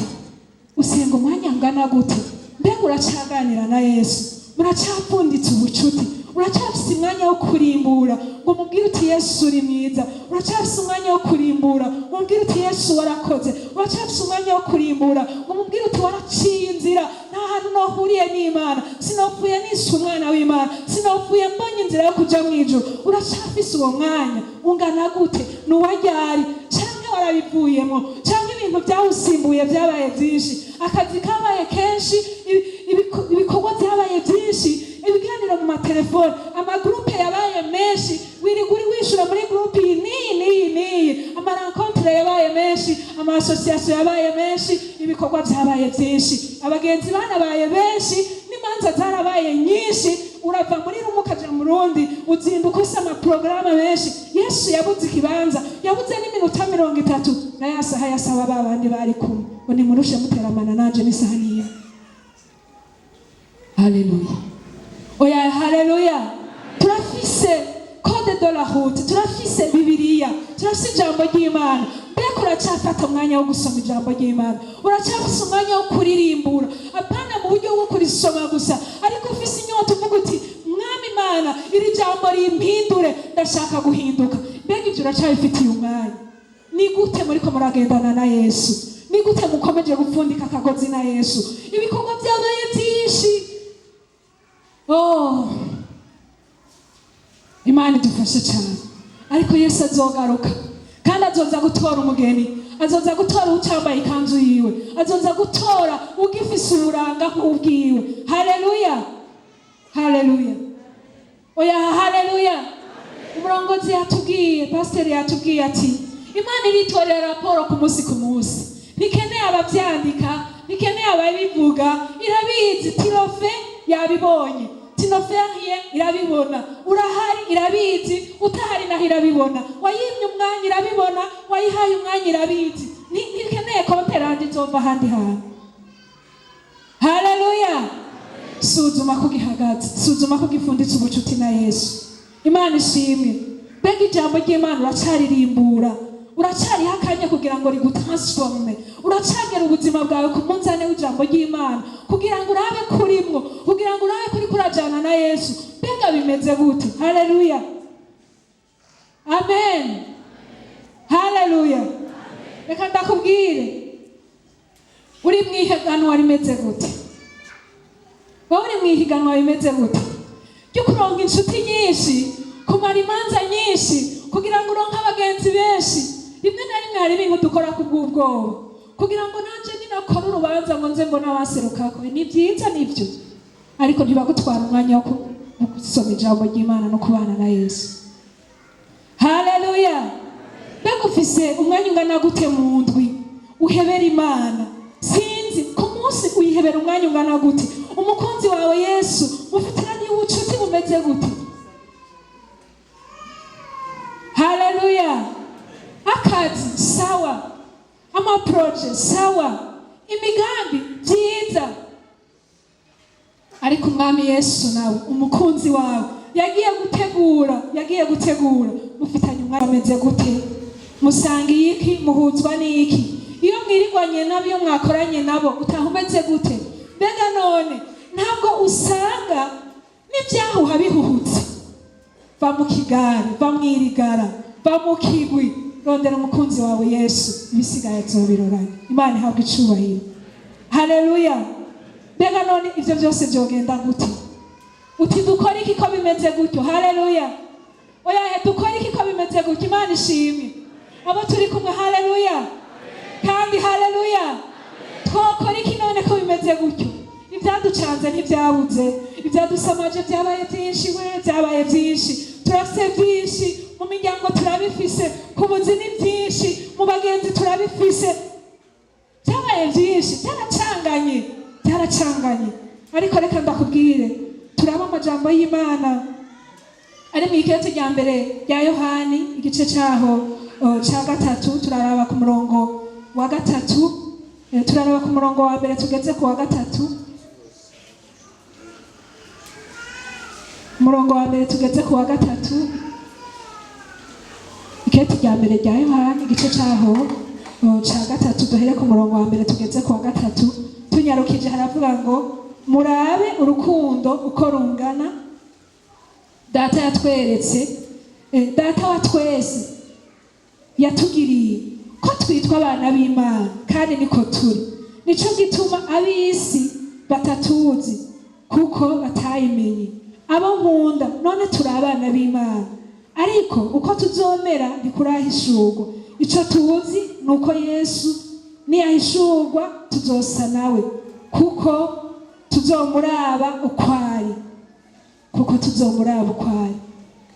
Usenga umwanya ungana gute? Mbega uracaganira na Yesu? Muracapfunditse ubucuti? Uracyafise umwanya wo kurimbura ngo umubwire uti: "Yesu, uri mwiza"? Uracyafise umwanya wo kurimbura ngo umubwire uti: "Yesu, warakoze"? Uracyafise umwanya wo kurimbura ngo umubwire uti: "Waraciye inzira, nta hantu nohuriye n'Imana, sinopfuye niswe umwana w'Imana, sinopfuye mbonye inzira yo kuja mu ijuru"? Uracyafise uwo mwanya ungana gute? Ni uwaryari? Canke warabivuyemo? Canke ibintu byawusimbuye byabaye byinshi, akazi kabaye kenshi, ibikorwa byabaye byinshi, ibiganiro mu matelefone, ama groupes yabaye menshi, wirirwa uri wishura muri groupe iyi n'iyi n'iyi n'iyi, ama rencontres yabaye menshi, ama associations yabaye menshi, ibikorwa byabaye byinshi, abagenzi banabaye benshi, n'imanza zarabaye nyinshi, urava muri rumwe ukaja mu rundi, uzinduka ufise ama programmes menshi. Yesu yabuze ikibanza, yabuze n'iminota 30 na ya saha yasaba ba bandi bari kumwe ngo: "Nimurushe muteramana nanje n'isaha niyo." Haleluya. Oya, haleluya. Turafise code. Code de la route, turafise Bibiliya, turafise ijambo ry'Imana. Mbega uracyafata umwanya wo gusoma ijambo ry'Imana? Uracyafise umwanya wo kuririmbura? Apana mu buryo bwo kurisoma gusa, ariko ufise inyota, uvuga uti: "Mwami Imana, iri jambo rimpindure, ndashaka guhinduka." Mbega ibyo uracyabifitiye umwanya? Ni gute muriko muragendana na Yesu? Ni gute mukomeje gupfundika akagozi na Yesu? Ibikorwa byabaye byinshi. Oh, Imana idufashe cyane. Ariko Yesu azogaruka, kandi azoza gutora umugeni, azoza gutora ucambaye ikanzu yiwe, azoza gutora ugifise uburanga nk'ubwiwe. Haleluya, haleluya, oya, haleluya! Umurongozi yatubwiye, pasiteri yatubwiye ati: "Imana iritorera raporo ku munsi ku munsi, ntikeneye ababyandika, ntikeneye ababivuga, irabizi." Tirofe yabibonye, tinoferiye irabibona, urahari irabizi, utahari naho irabibona, wayimye umwanya irabibona, wayihaye umwanya irabizi. Ntikeneye compte rendu izova ahandi hantu. Haleluya! Suzuma ko gihagaze, suzuma ko gifunditse ubucuti na Yesu. Imana ishimwe. Mbega ijambo ry'Imana uracaririmbura? Uracariho akanya kugira ngo rigutransforme? Uracagera ubuzima bwawe ku munzane w'ijambo ry'Imana kugira ngo urabe kurimwo, kugira ngo urabe kuri kurajana na Yesu? Mbega bimeze gute? Haleluya, amen, haleluya! Reka ndakubwire, uri mu ihiganwa rimeze gute? Wowe uri mu ihiganwa bimeze gute ryo kuronka inshuti nyinshi, kumara imanza nyinshi, kugira ngo uronke abagenzi benshi? Rimwe na rimwe hari ibintu dukora ku bw'ubwoba, kugira ngo nanje ninakora urubanza ngo nze mbone abaserukako. Ni byiza, nibyo, ariko ntibagutwara umwanya wo gusoma ijambo ry'Imana no kubana na Yesu. Haleluya! Mbega ufise umwanya ungana gute mu ndwi uhebera Imana? Sinzi, ku munsi uyihebera umwanya ungana gute? Umukunzi wawe Yesu mufitiraniye ubucuti bumeze gute? Haleluya! Akazi sawa, amaprojets sawa, imigambi byiza, ariko Umwami Yesu nawe, umukunzi wawe yagiye gutegura, yagiye gutegura, mufitanye umwanya ameze gute? Musangiye iki? Muhuzwa n'iki? Iyo mwirigwanye nabo, iyo mwakoranye nabo, utaha umeze gute? Mbega none ntabwo usanga n'ibyahuha bihuhutse? Va mu kigare, va mu irigara, va mu kigwi, rondera umukunzi wawe Yesu, ibisigaye azobiroranye. Imana ihabwa icubahiro. Haleluya! Mbega none ibyo byose byogenda gute? Uti: "Dukora iki ko bimeze gutyo?" Haleluya! Oya, dukora iki ko bimeze gutyo? Imana ishimwe. Abo turi kumwe, haleluya, kandi haleluya! Twokora iki none ko bimeze gutyo? Ibyaducanze ntibyabuze, ibyadusamaje byabaye byinshi we, byabaye byinshi. Turafise byinshi mu miryango, turabifise ku buzi, ni byinshi mu bagenzi, turabifise, byabaye byinshi, byaracanganye, byaracanganye. Ariko reka ndakubwire, turaba amajambo y'Imana ari mu ikete rya mbere rya Yohani, igice cyaho cya gatatu. Turaraba ku murongo wa gatatu. Turaraba ku murongo wa mbere tugeze ku wa gatatu. Umurongo wa mbere tugeze ku wa gatatu. Ikete rya mbere rya Yohani, igice cyaho cya gatatu, duhere ku murongo wa mbere tugeze ku wa gatatu. Tunyarukije, haravuga ngo: "Murabe urukundo uko rungana Data yatweretse, Data wa twese yatugiriye, ko twitwa abana b'Imana, kandi niko turi. Nico gituma ab'isi batatuzi, kuko batayimenye. Abo nkunda, none turi abana b'Imana, ariko uko tuzomera ntikurahishurwa. Ico tuzi ni uko Yesu niyahishurwa tuzosa nawe, kuko tuzomuraba uko ari, kuko tuzomuraba uko ari.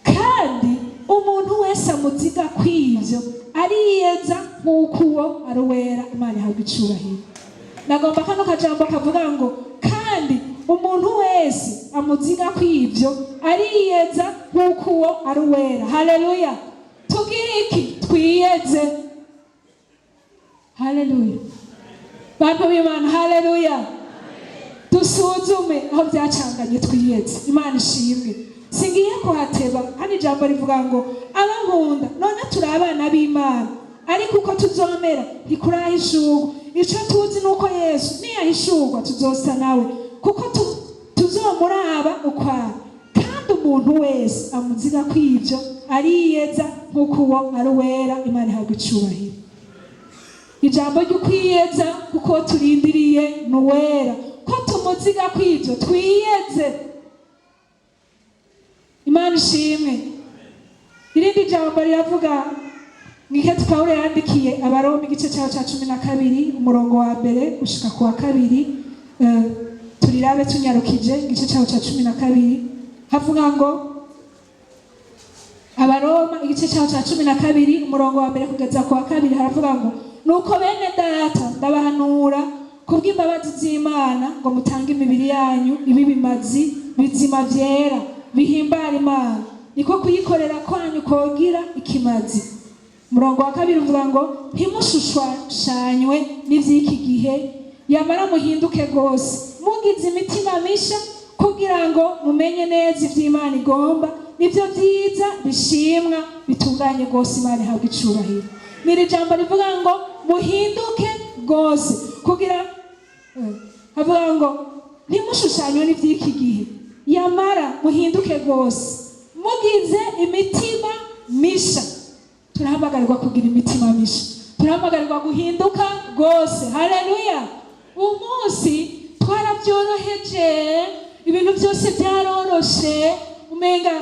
Kandi umuntu wese amuziga kw'ivyo ariyeza nk'uko uwo ari uwera." Imana ihabwa icubahiro. Nagomba kano kajambo kavuga ngo: "Kandi umuntu wese amuziga kw'ivyo ariyeza nk'uko uwo ari uwera." Haleluya! Tugire iki? Twiyeze. Haleluya! Bantu b'Imana, haleluya! Dusuzume aho byacanganye, twiyeze. Imana ishimwe. Singiye kuhateba. Hano ijambo rivuga ngo abankunda, none turi abana b'Imana, ariko uko tuzomera ntikurahishurwa. Icyo tuzi ni uko Yesu niyahishurwa tuzosa nawe, kuko tuzomuraba ukwari. Kandi umuntu wese amuziga kw'ibyo ariyeza nk'uko uwo ari uwera. Imana ihabwa icubahiro. Ijambo ry'ukwiyeza, kuko turindiriye ni uwera, ko tumuziga kw'ibyo twiyeze. Imana ishimwe. Irindi jambo riravuga mwikete Pawulo yandikiye Abaroma, igice cyaho cya 12, umurongo wa mbere gushika ku wa kabiri. Turirabe tunyarukije. Igice cyaho cya 12 havuga ngo, Abaroma igice cyaho cya 12, umurongo wa mbere kugeza ku wa kabiri, haravuga ngo: "Nuko bene data, ndabahanura kubw'imbabazi z'Imana ngo mutange imibiri yanyu ibe ibimazi bizima, byera, bihimbara Imana, niko kuyikorera kwanyu kogira ikimazi." Umurongo wa kabiri uvuga ngo: "Ntimushushanywe n'iby'iki gihe, yamara muhinduke rwose mugize imitima misha, kugira ngo mumenye neza iby'Imana igomba, nibyo byiza, bishimwa, bitunganye rwose." Imana ihabwa icubahiro. Ni iri jambo rivuga ngo muhinduke rwose kugira havuga ngo ntimushushanywe n'iby'iki gihe, yamara muhinduke rwose mugize imitima misha. Turahamagarirwa kugira imitima misha, turahamagarirwa guhinduka rwose. Haleluya! Umunsi twarabyoroheje, ibintu byose byaroroshe, umenga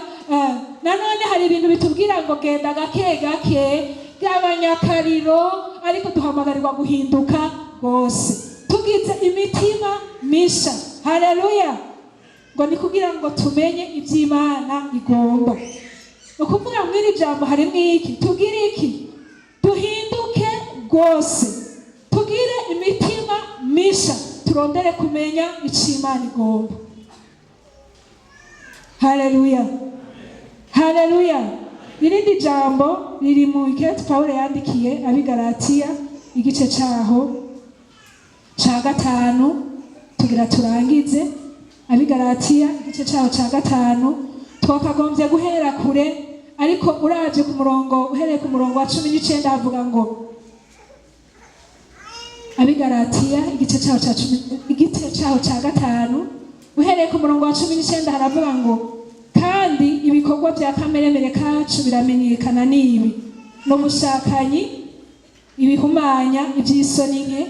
nanone hari ibintu bitubwira ngo genda gake gake, gabanya akariro, ariko duhamagarirwa guhinduka rwose tugize imitima misha. Haleluya! Ngo ni kugira ngo tumenye iby'Imana igomba. Ni ukuvuga ngo iri jambo harimo iki? Tugire iki? Duhinduke rwose, tugire imitima misha, turondere kumenya icyo Imana igomba. Haleluya, haleluya! Irindi jambo riri mu ikete Pawulo yandikiye Abigaratiya, igice cyaho cya gatanu. Tugira turangize. Abigaratiya igice cyaho cya gatanu, twakagombye guhera kure, ariko uravye ku murongo, uhereye ku murongo wa 19, havuga ngo, Abigaratiya igice cyaho cya cumi, igice cyaho cya gatanu, uhereye ku murongo wa 19, haravuga ngo: "Kandi ibikorwa bya kameremere kacu biramenyekana, n'ibi: n'ubushakanyi, ibihumanya, iby'isoni nke,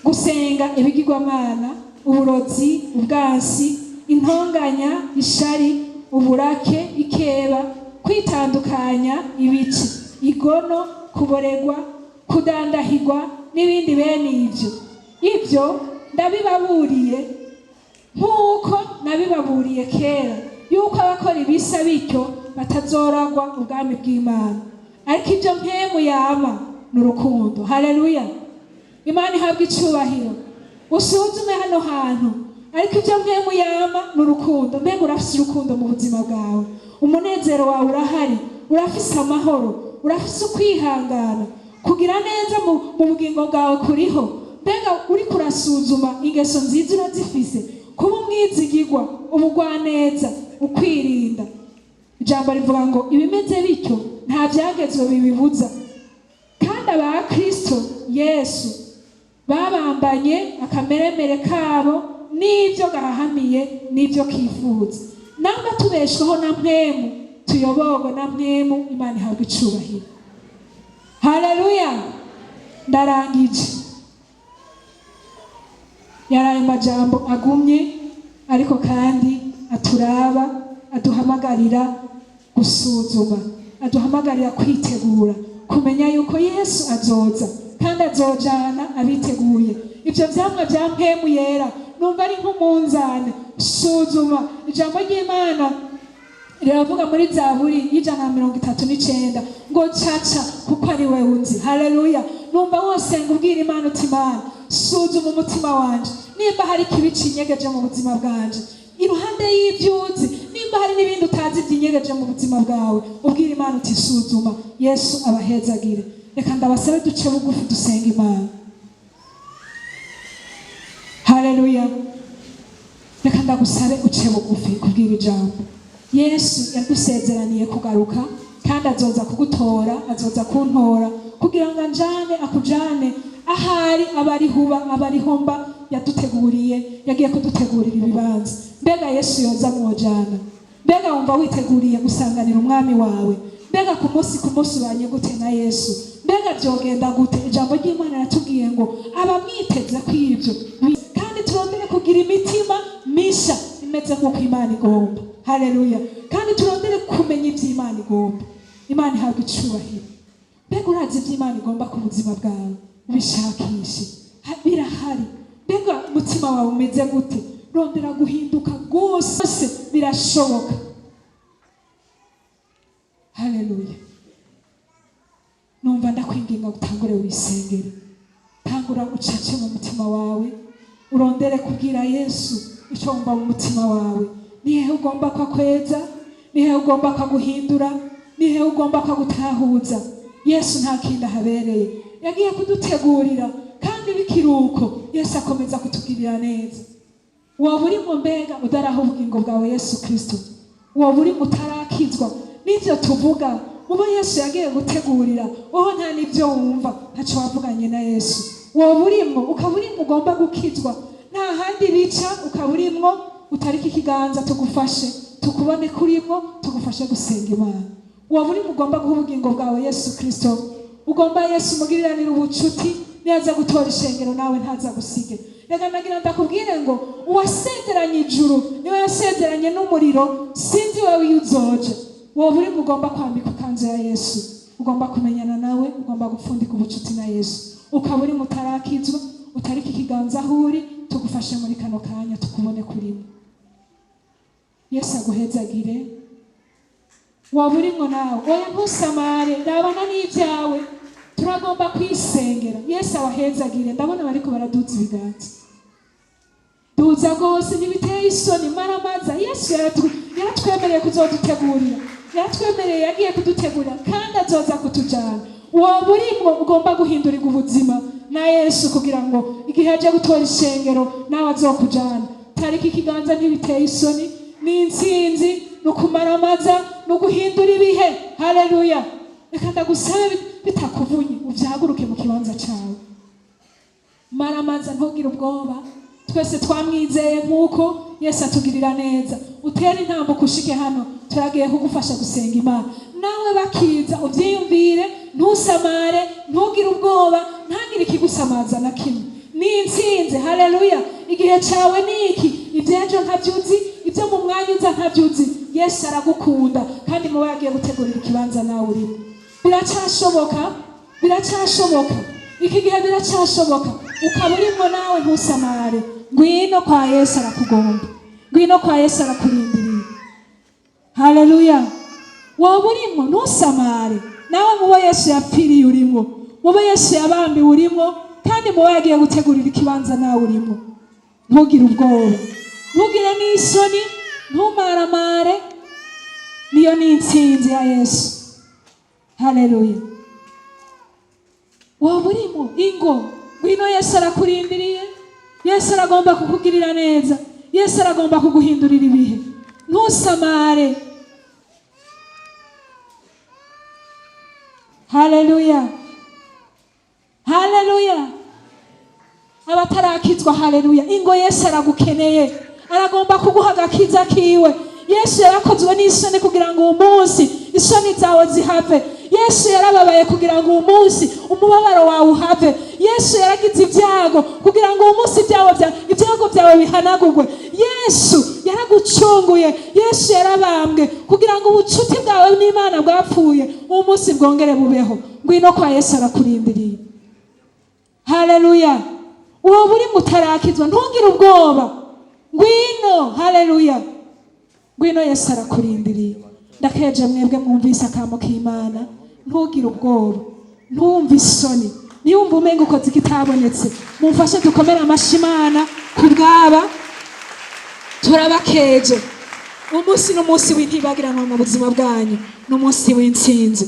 gusenga ibigirwamana, uburozi, ubwansi, intonganya, ishari, uburake, ikeba, kwitandukanya ibice, igono, kuboregwa, kudandahirwa n'ibindi bene ibyo. Ibyo ndabibaburiye nk'uko nabibaburiye kera, yuko abakora ibisa bityo batazoragwa ubwami bw'Imana. Ariko ibyo Mpwemu yama ni urukundo." Haleluya! Imana ihabwa icubahiro. Usuzume hano hantu. Ariko ibyo Mpwemu yama ni urukundo. Mbega urafise urukundo mu buzima bwawe? Umunezero wawe urahari? Urafise amahoro? Urafise ukwihangana? Kugira neza mu bugingo bwawe kuriho? Mbega uriko urasuzuma, ingeso nziza urazifise? Kuba umwizigirwa, umugwaneza, ukwirinda. Ijambo rivuga ngo ibimeze bityo nta byagezwe bibibuza. Kandi aba Kristo Yesu babambanye akameremere kabo n'ibyo gahahamiye n'ibyo kifuza. Namba tubeshwaho na Mpwemu, tuyoborwa na Mpwemu. Imana ihabwa icubahiro. Haleluya! Ndarangije. Yari ayo majambo agumye, ariko kandi aturaba, aduhamagarira gusuzuma, aduhamagarira kwitegura, kumenya yuko Yesu azoza kandi azojana abiteguye. Ibyo vyamwa vya Mpwemu Yera numva ari nk'umunzane. Suzuma. Ijambo ry'Imana riravuga muri Zaburi y'139 ngo caca kuko ari we unzi. Haleluya! Numva wosenga ubwira Imana uti: "Imana, suzuma umutima wanje, nimba hari ikibi cinyegeje mu buzima bwanje iruhande y'ibyo uzi, nimba hari n'ibindi utazi byinyegeje mu buzima bwawe." Ubwira Imana uti: "Suzuma." Yesu abahezagire. Reka ndabasabe duce bugufi, dusenga Imana. Haleluya! Reka ndagusabe uce bugufi kubwira ijambo. Yesu yadusezeraniye kugaruka, kandi azoza kugutora, azoza kuntora kugira ngo anjane, akujane ahari abari huba abari homba yaduteguriye, yagiye kudutegurira ibibanza. Mbega Yesu yoza mwojana? Mbega wumva witeguriye gusanganira umwami wawe? Mbega ku munsi ubanye gute na Yesu? Mbega byogenda gute? Ijambo ry'Imana riratubwiye ngo abamwiteze kw'ibyo, kandi turondere kugira imitima misha imeze nk'uko Imana igomba. Haleluya! Kandi turondere kumenya ibyo Imana igomba. Imana ihabwa icubahiro. Mbega urazi ibyo Imana igomba ku buzima bwawe? Ubishakishe. Birahari. Mbega umutima wawe umeze gute? Rondera guhinduka rwose, birashoboka. Haleluya! Numva ndakwinginga, utangure wisengere, tangura ucace mu mutima wawe, urondere kubwira Yesu icyo wumva mu mutima wawe. Ni hehe ugomba ko akweza? Ni hehe ugomba ko aguhindura? Ni hehe ugomba ko agutahuza? Yesu nta kindi ahabereye, yagiye kudutegurira. Kandi bikiri uko, Yesu akomeza kutugirira neza. Waba urimo, mbega udaraha ubugingo bwawe Yesu Kirisito? Waba urimo utarakizwa n'ibyo tuvuga, mubo Yesu yagiye gutegurira, wowe nta n'ibyo wumva, ntacyo wavuganye na Yesu? Waba urimo, ukaba urimo ugomba gukizwa, nta handi bica. Ukaba urimo, utarika ikiganza tugufashe, tukubone kurimo, tugufashe gusenga Imana. Waba urimo ugomba guha ubugingo bwawe Yesu Kirisito, ugomba Yesu umugiriranire ubucuti, niyaza gutora ishengero nawe ntaza gusige. Reka nagira ndakubwire ngo uwasezeranye ijuru niwe yasezeranye n'umuriro. Sinzi wowe iyo uzoja. Wowe uri ugomba kwambika ikanzu ya Yesu, ugomba kumenyana nawe, ugomba gupfundika ubucuti na Yesu, ukaba uri mutarakizwa, utarika ikiganza aho uri, tugufashe muri kano kanya, tukubone kurimo. Yesu aguhezagire. Waba urimo nawe? Oya, ntusamare, rabana n'ibyawe, turagomba kwisengera. Yesu abahezagire. Ndabona bariko baraduza ibiganza. Duza rwose, ntibiteye isoni, maramaza. Yesu yaratwemereye kuzodutegurira, yaratwemereye, yagiye kudutegurira kandi azoza kutujana. Waba urimwo ugomba guhindurirwa ubuzima na Yesu kugira ngo igihe aje gutora ishengero nawe azokujana, tariki ikiganza. Ntibiteye isoni, ni intsinzi, ni ukumaramaza, ni uguhindura ibihe. Haleluya! Reka ndagusabe, bitakuvunye, uvyaguruke mu kibanza cawe. Maramaza, ntugire ubwoba. Twese twamwizeye nk'uko Yesu atugirira neza. Utere intambuko ushike hano, turagiye kugufasha gusenga Imana. Nawe bakiza ubyiyumvire, ntusamare, ntugire ubwoba, ntagire ikigusamaza na kimwe. Ni intsinzi. Haleluya! Igihe cyawe ni iki. Iby'ejo ntabyuzi, ibyo mu mwanya uza ntabyuzi. Yesu aragukunda, kandi muba yagiye gutegurira ikibanza nawe urimo. Biracyashoboka, biracyashoboka, iki gihe biracyashoboka. Ukaba urimo nawe, ntusamare, ngwino kwa Yesu, arakugomba. Ngwino kwa Yesu, arakurindiriye. Haleluya! Wowe urimo, ntusamare. Nawe mubo Yesu yapfiriye urimo, mubo Yesu yabambiwe urimo, kandi mubo yagiye gutegurira ikibanza nawe urimo. Ntugire ubwoba, ntugire n'isoni, ntumaramare. Niyo ni intsinzi ya Yesu. Haleluya! Waba urimo, ingo, ngwino, Yesu arakurindiriye. Yesu aragomba kukugirira neza, Yesu aragomba kuguhindurira ibihe. Ntusamare. Haleluya, haleluya! Abatarakizwa, haleluya! Ingo, Yesu aragukeneye, aragomba kuguha agakiza kiwe. Yesu yarakozwe n'isoni kugira ngo uwo munsi isoni zawe zihave. Yesu yarababaye kugira ngo uwo munsi umubabaro wawe uhave. Yesu yaragize ibyago kugira ngo uwo munsi ibyago byawe bihanagurwe. Yesu yaragucunguye. Yesu yarabambwe kugira ngo ubucuti bwawe n'Imana bwapfuye uwo munsi bwongere bubeho. Ngwino kwa Yesu, arakurindiriye. Haleluya! Uwo uri mutarakizwa, ntugire ubwoba, ngwino. Haleluya! Ngwino, Yesu arakurindiriye. Ndakeje mwebwe mwumvise akamo k'Imana. Ntugire ubwoba, ntumve isoni, niyumve umenga ukoze ikitabonetse. Mumfashe dukomere amashyi Imana ku bwaba. Turabakeje. Umunsi n'umunsi w'intibagiranwa mu buzima bwanyu, n'umunsi w'intsinzi,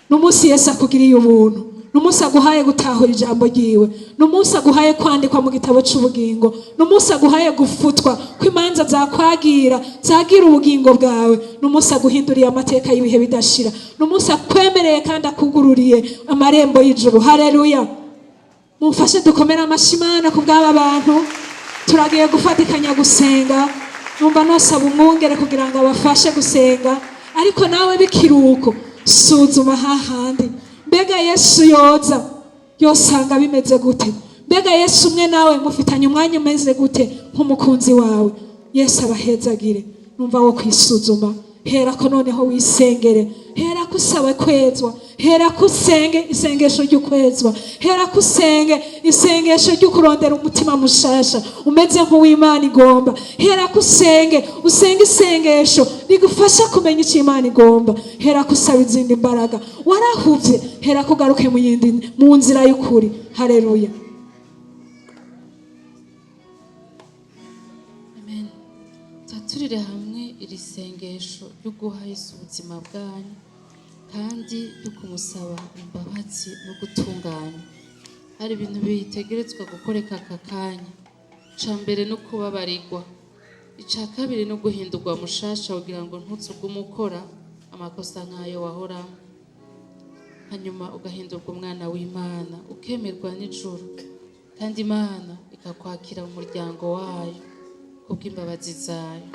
n'umunsi Yesu akugiriye ubuntu. Ni umunsi aguhaye gutahura ijambo ryiwe. Ni umunsi aguhaye kwandikwa mu gitabo cy'ubugingo. Ni umunsi aguhaye gufutwa ko imanza zakwagira zagira ubugingo bwawe. Ni umunsi aguhinduriye amateka y'ibihe bidashira. Ni umunsi akwemereye kandi akugururiye amarembo y'ijuru. Haleluya! Mumfashe dukomere amashyi Imana ku bw'aba bantu. Turagiye gufatikanya gusenga. Numva nosaba umwungere kugira ngo abafashe gusenga, ariko nawe bikiruko suzuma hahandi. Mbega Yesu yoza yosanga bimeze gute? Mbega Yesu umwe nawe mufitanye umwanya umeze gute nk'umukunzi wawe? Yesu abahezagire. Numva wo kwisuzuma, hera ko noneho wisengere, hera ko usabe kwezwa, hera ko usenge isengesho ry'ukwezwa, hera ko usenge isengesho ry'ukurondera umutima mushasha umeze nk'uw'Imana igomba, hera ko usenge isengesho rigufasha kumenya icyo Imana igomba, hera ko usaba izindi mbaraga warahuvye, hera ko ugaruke mu yindi mu nzira y'ukuri. Haleluya! Amen. Twaturire hamwe iri sengesho ryo guha Yesu ubuzima bwanyu kandi ryo kumusaba imbabazi no gutunganya. Hari ibintu bitegerezwa gukoreka aka kanya. Ica mbere no kubabarirwa. Ica kabiri no guhindurwa mushasha kugira ngo ntuzugume ukora amakosa nk'ayo wahoramo. Hanyuma ugahindurwa umwana w'Imana, ukemerwa n'ijuru, kandi Imana ikakwakira mu muryango wayo kubw'imbabazi zayo.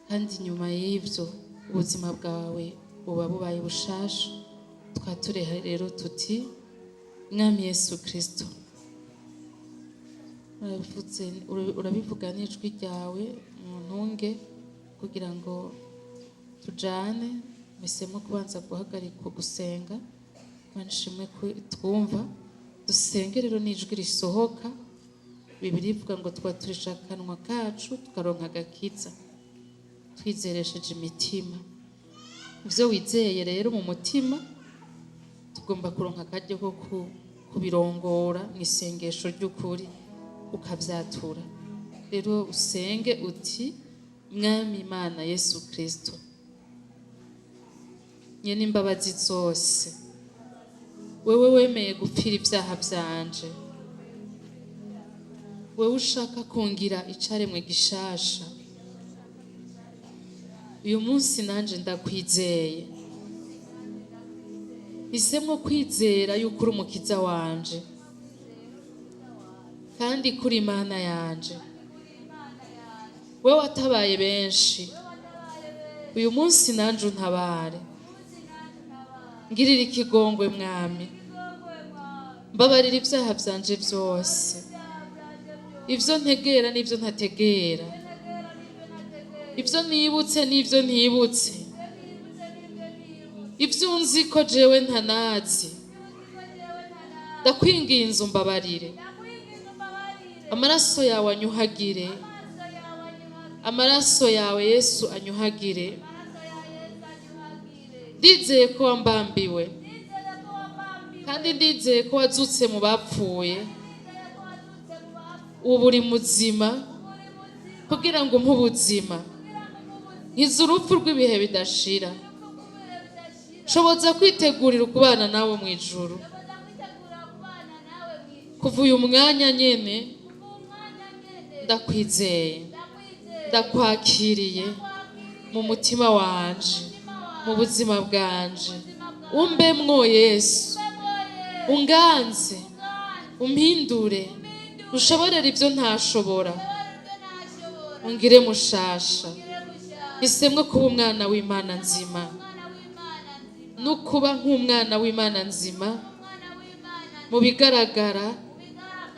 Kandi nyuma y'ibyo ubuzima bwawe buba bubaye bushasha. Twatureha rero tuti: Mwami Yesu Kristo, urabivuga n'ijwi ryawe mu ntunge kugira ngo tujane. Mpisemo kubanza guhagarika gusenga. Imana ishimwe ko twumva. Dusenge rero n'ijwi risohoka. Bibiliya ivuga ngo twaturisha akanwa kacu tukaronka agakiza twizeresheje imitima. Ivyo wizeye rero mu mutima tugomba kuronka akaryo ko kubirongora mu isengesho ry'ukuri, ukavyatura. Rero usenge uti: Mwami Imana Yesu Kristo, nyene imbabazi zose, wewe wemeye gupfira ibyaha byanje, wewe ushaka kungira icaremwe gishasha, uyu munsi nanje ndakwizeye. Mpisemwo kwizera yuko uri umukiza wanje kandi kuri Imana yanje. Wewe watabaye benshi, uyu munsi nanje untabare. Ngirira ikigongwe Mwami, mbabarira ibyaha byanje byose, ibyo ntegera n'ibyo ntategera, ibyo nibutse n'ibyo ntibutse, ibyo unzi ko jewe ntanazi. Ndakwinginze umbabarire, amaraso yawe anyuhagire, amaraso yawe Yesu anyuhagire. Ndizeye ko wambambiwe kandi ndizeye ko wazutse mu bapfuye, ubu uri muzima kugira ngo umpe ubuzima, nkize urupfu rw'ibihe bidashira, nshoboza kwitegurira ukubana nawe mu ijuru. Kuva uyu mwanya nyene ndakwizeye, ndakwakiriye mu mutima wanje, mu buzima bwanje. Umbemwo Yesu, unganze, umpindure, ushoborere ibyo ntashobora, ungire mushasha. Isemwe kuba umwana w'Imana nzima no kuba nk'umwana w'Imana nzima mu bigaragara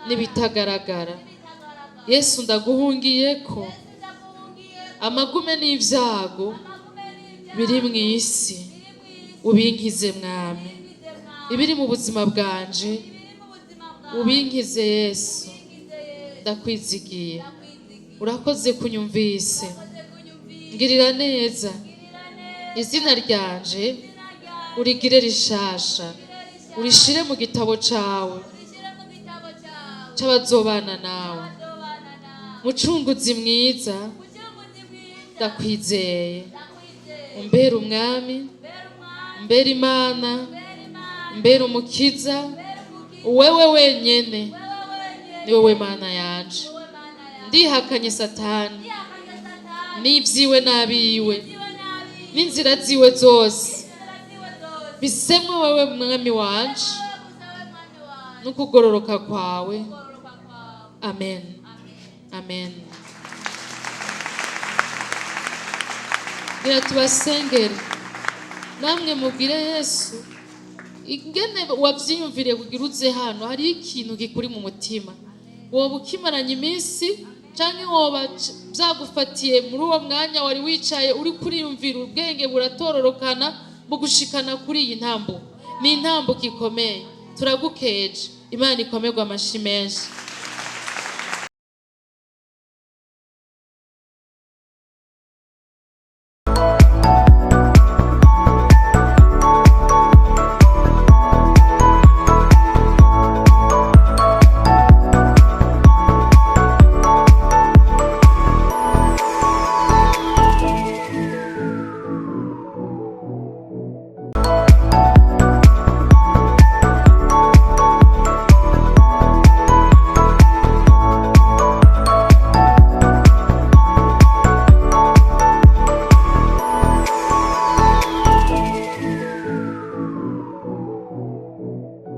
n'ibitagaragara. Yesu, ndaguhungiye ko amagume n'ibyago biri mu isi ubinkize Mwami, ibiri mu buzima bwanje ubinkize Yesu. Ndakwizigiye, urakoze kunyumvise. Ngirira neza, izina ryanje urigire rishasha, urishire mu gitabo cawe c'abazobana nawe. Mucunguzi mwiza, ndakwizeye, umbere umwami, umbere Imana, Mbere umukiza, wewe wenyene ni wowe Mana yanje. Ndihakanye Satani n'ibyiwe n'abiwe n'inzira ziwe zose, bisemwe wewe Mwami wanje n'ukugororoka kwawe. Amen, amen. Gira tubasengere, namwe mubwire Yesu ingene wavyiyumviriye kugira uze hano. Hariho ikintu gikuri mu mutima, woba ukimaranye iminsi canke woba vyagufatiye muri uwo mwanya wari wicaye uri kuriyumvira, ubwenge buratororokana bugushikana kuri iyi ntambuko. Ni intambuko ikomeye, turagukeje. Imana ikomerwe amashi menshi.